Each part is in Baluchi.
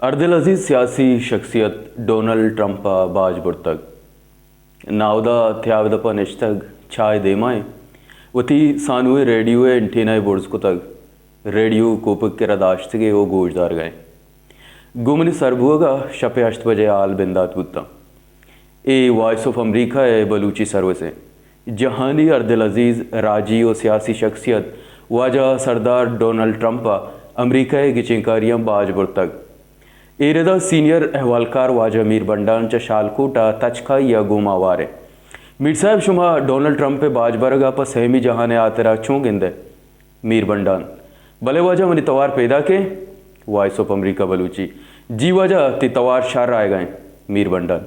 اردل عزیز سیاسی شخصیت ڈونلڈ ٹرمپ ءَ باج برتگ۔ ناہدا تیاب دپ ءَ نشتگ، چاہ ءِ دیما ایں۔ وتی سانوئیں ریڈیو ءِ انٹینا ءَ برز کتگ۔ ریڈیو کوپگ کرا داشتگ ءُ گوش دارگ ءَ ایں۔ گوں منی سر بوگ ءَ شپ ءِ ہشت بجہ ءِ ہال بندات بوتاں۔ اے وائس آف امریکہ ءِ بلوچی سروس ایں۔ جہانی اردل عزیز، راجی ءُ سیاسی شخصیت واجہ سردار ڈونلڈ ٹرمپ ءَ امریکہ ءِ گچینکاریاں باج برتگ۔ اے ردا سینئر احوالکار واجہ میر بنڈان چہ شالکوٹ ءَ تچکائی ءَ گوں ما ہوار ایں۔ میر صاحب، شما ڈونلڈ ٹرمپ ءِ باج برگ ءَ پہ سیمی جہان ءِ ہاترا چون گندئے؟ میر بنڈان: بلے واجہ، منی توار پیداک ایں؟ وائس آف امریکہ بلوچی: جی واجہ، تئی توار شر آیگ ءَ ایں۔ میر بنڈان: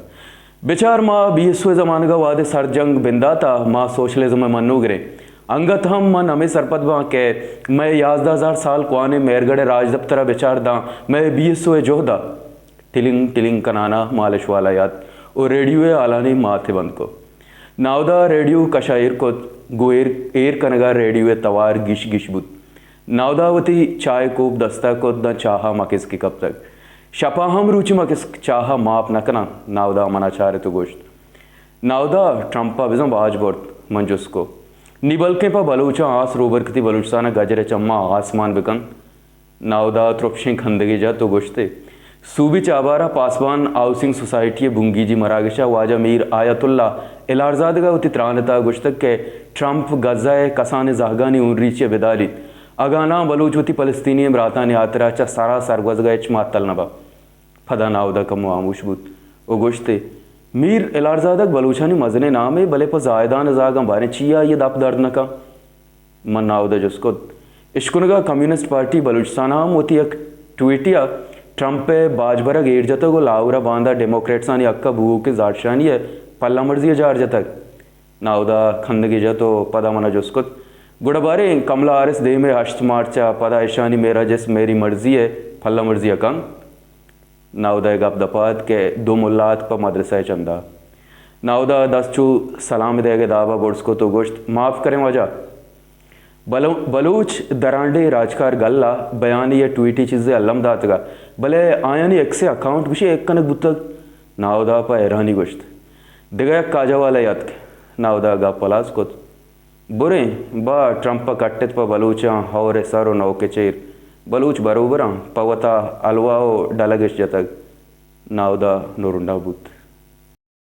بچار، ما بی ایس او ءِ زمانگ ءَ وہدے سرجنگ بندات ءَ، ما سوشلزم ءِ منوگر ایں۔ انگت ہم من ہمے سرپد باں کہ مئے یازدہ ہزار سال کوہنیں مہرگڑھ ءِ راجدپتر ءَ بچار داں مئے بی ایس او ءِ جہد ءَ۔ ٹلنگ ٹلنگ کنان ءَ مالش والا یات ءُ ریڈیو ءِ ہالانی مات ءَ بند کت۔ ناہدا ریڈیو کش ءَ ایر کت، گوں ایر، ایر کنگ ءَ ریڈیو ءِ توار گیش گیش بوت۔ ناہدا وتی چاہ ءِ کوپ دست ءَ کت، داں چاہ ءَ مکسکے کپتگ۔ شپ ءَ ہم روچی مکسک چاہ ءَ ماپ نہ کناں۔ ناہدا من ءَ چارت ءُ گوشت: ناہدا، ٹرمپ ءَ بزاں باج برت؟ من جست کت۔ نی بلکیں پہ بلوچاں آس روبرکتی، بلوچستان ءِ گجر ءِ چماں آسمان بکن۔ ناہدا ترپشیں کندگے جت ءُ گوشتے: سوبی چابہار ءَ پاسبان ہاؤسنگ سوسائٹی ءِ بنگیجی مراگش ءَ واجہ میر آیت اللہ الارزادگ ءَ وتی تران ءِ تہا گوشتگ کہ ٹرمپ غزہ ءِ کسانیں زہگانی ہون ریچی ءَ بداریت، اگاں ناں بلوچ وتی فلسطینی براتانی ہاترا چہ سرا سرگوزگ ءَ ہچ ماتل نہ بنت۔ پدا ناہدا کمو ہاموش بوت ءُ گوشتے: میر الارزادگ، بلوچانی مزنیں نامے، بلے پہ زاہدان ءِ زاگاں باریں چیا آئی ءِ دپ درد نہ کنت؟ من ناہدا جست کت۔ اشکنگ ءَ کمیونسٹ پارٹی بلوچستان ءَ ہم وتی یک ٹویٹے ءَ ٹرمپ ءِ باج برگ ایر جتگ ءُ لاہور ءَ باندا ڈیموکریٹسانی حق ءَ بوؤکیں زہرشانی ءِ پلہ مرزی ءَ جار جتگ۔ ناہدا کندگے جت ءُ پدا من ءَ جست کت: گڑا باریں کملا ہارس دیم ءَ ہشت مارچ ءَ پدا اشانی مہر ءَ جست میری مرضی ءِ پلہ مرزی ءَ کنت؟ ناہدا ءِ گپ دپ ءَ ات کہ دو ملا ات پہ مدرسہ ءِ چندہ۔ ناہدا دست چو سلام دئیگ ءِ داب ءَ برز کت ءُ گوشت: معاف کریں واجہ، بلو-، بلوچ درانڈے راجکار گل ءَ بیانے یا ٹویٹے چیزے الم داتگ ءَ، بلے آیانی ایکس ءِ اکاؤنٹ گوشے ہیک کنگ بوتگ۔ ناہدا پہ حیرانی گوشت: دگہ یک کاجہ والے اتک۔ ناہدا گپ ہلاس کت۔ بریں، با ٹرمپ ءَ کٹت پہ بلوچاں ہور ءِ سر ءُ نوک ءِ چیر۔ بلوچ بروبراں، پہ وتا حلوہ ءُ ڈلگ اش جتگ۔ ناہدا نورنڈا بوت۔